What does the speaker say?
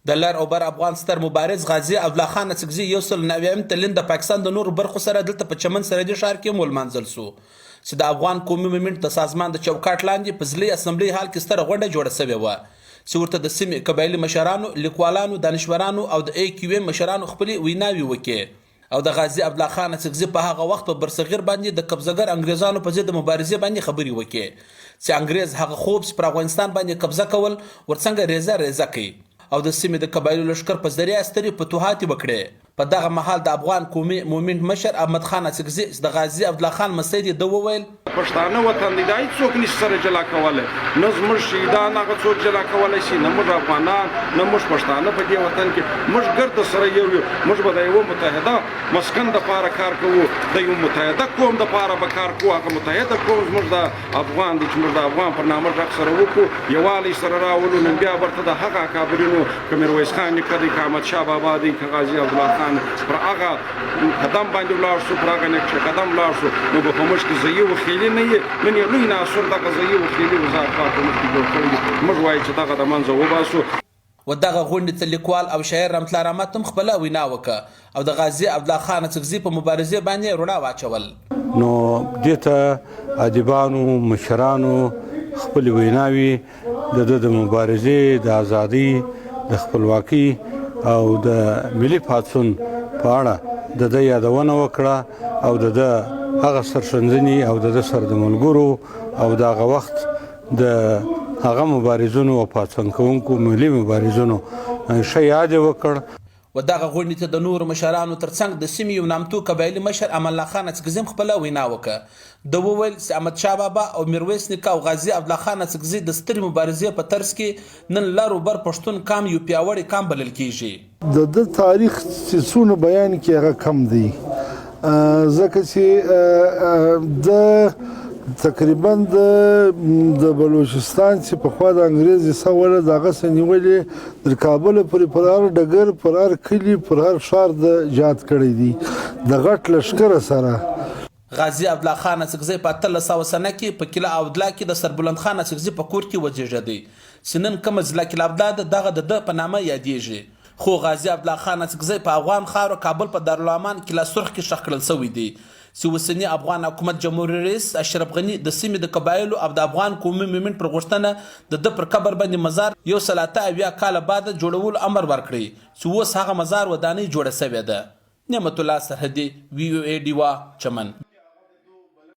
د لر او بر افغان ستر مبارز غازي عبدالله خان اڅکزي یو سل نه اویایم تلین د پاکستان د نورو برخو سره دلته په چمن سرحدي ښار کې هم ولمانځل شو چې د افغان قومي مومنټ د سازمان د چوکاټ لاندې په ضلعي اسمبلۍ هال کې ستره غونډه جوړه شوې وه چې ورته د سیمې قبایلي مشرانو، لیکوالانو، دانشورانو او د ای کیو ایم مشرانو خپلې ویناوې وکړې. او د غازي عبدالله خان اڅکزي په هغه وخت په برصغیر باندې د قبضه ګر انګریزانو په ضد مبارزې باندې خبرې وکړې چې انګریز هغه خوب چې پر افغانستان باندې قبضه کول ورڅنګه ریزه ریزه کړ او د سیمې د قبایلو لښکر په ذریعه سترې فتوحات یې وکړې. په دغه مهال د افغان قومي مومنټ مشر احمد خان اڅکزي چې د غازي عبدالله خان لمسی دی ده وویل. پښتانه وطن دی دا هیڅوک نشي سره جلا کولی نه زموږ شهیدان هغه څوک جلا کولی شي نه موږ افغانان نه موږ پښتانه په دې وطن کې موږ ګرد سره یو یو موږ به د یوه متحده مسکن دپاره کار کوو د یو متحده قوم دپاره به کار کوو هغه متحده قوم زموږ د افغان دی چې موږ د افغان پر نامه غږ سره وکړو یوالی سره راولو نو بیا ورته د هغه اکابرینو که میرویس خان نیکه دی که احمد شاه بابا دی که غازي عبدالله خان پر هغه قدم باندې ولاړ شو پر هغه نقش قدم ولاړ شو نو به په موږ کې ضعیف و خیلي نه یې نن یې لوی ناسور دغه ضعیف و خیلي وزار پات په موږ کې جوړ کړی دی موږ وایو چې دغه د منځه وباسو. و دغه غونډې ته لیکوال او شاعر رحمت الله رحمت هم خپله وینا وکړه او د غازي عبدالله خان اڅکزي په مبارزې باندې یې رڼا واچول. نو دې ته ادیبانو مشرانو خپلې ویناوې د ده د مبارزې د ازادۍ د خپلواکۍ او د ملي پاڅون په اړه د ده یادونه وکړه او د ده هغه سرښندنې او د ده سره د ملګرو او د هغه وخت د هغه مبارزونو او پاڅون کوونکو ملي مبارزونو ښه یاد یې وکړ. و دغه غونډې ته د نورو مشرانو تر څنګ د سیمې یو نامتو قبایلي مشر امان الله خان اڅکزي هم خپله وینا وکړه. ده وویل چې احمد شاه بابا او میرویس نیکه او غازي عبدالله خان اڅکزي د سترې مبارزې په طرز کې نن لر و بر پښتون قام یو پیاوړی قام بلل کیږي. د ده تاریخ چې څونه بیان کړي هغه کم دی ځکه چې ده تقریبا د د بلوچستان چې پخوا د انګریز حصه وله د هغه څخه نیولې تر کابل پورې پر هر ډګر پر هر کلي پر هر ښار د جهاد کړی دی د غټ لښکر سره. غازي عبدالله خان اڅکزی په 1800 سنه کې په قلعه عبدالله کې د سربلند خان اڅکزي په کور کې وزېږېدی چې نن کومه ضلع قلعه عبدالله ده دغه د ده په نامه یادېږي خو غازي عبدالله خان اڅکزی په افغان خاوره کابل په دارالامان قلعه سرخ کې ښخ کړل شوی دی چې اوسني افغان حکومت جمهور رئیس اشرف غني د سیمې د قبایلو او د افغان قومي مومنټ پر غوښتنه د ده پر قبر باندې مزار 178 کاله بعد جوړولو امر ورکړی چې اوس هغه مزار ودانۍ جوړه شوې ده. نعمت الله سرحدي، وي او اې ډیوه، چمن.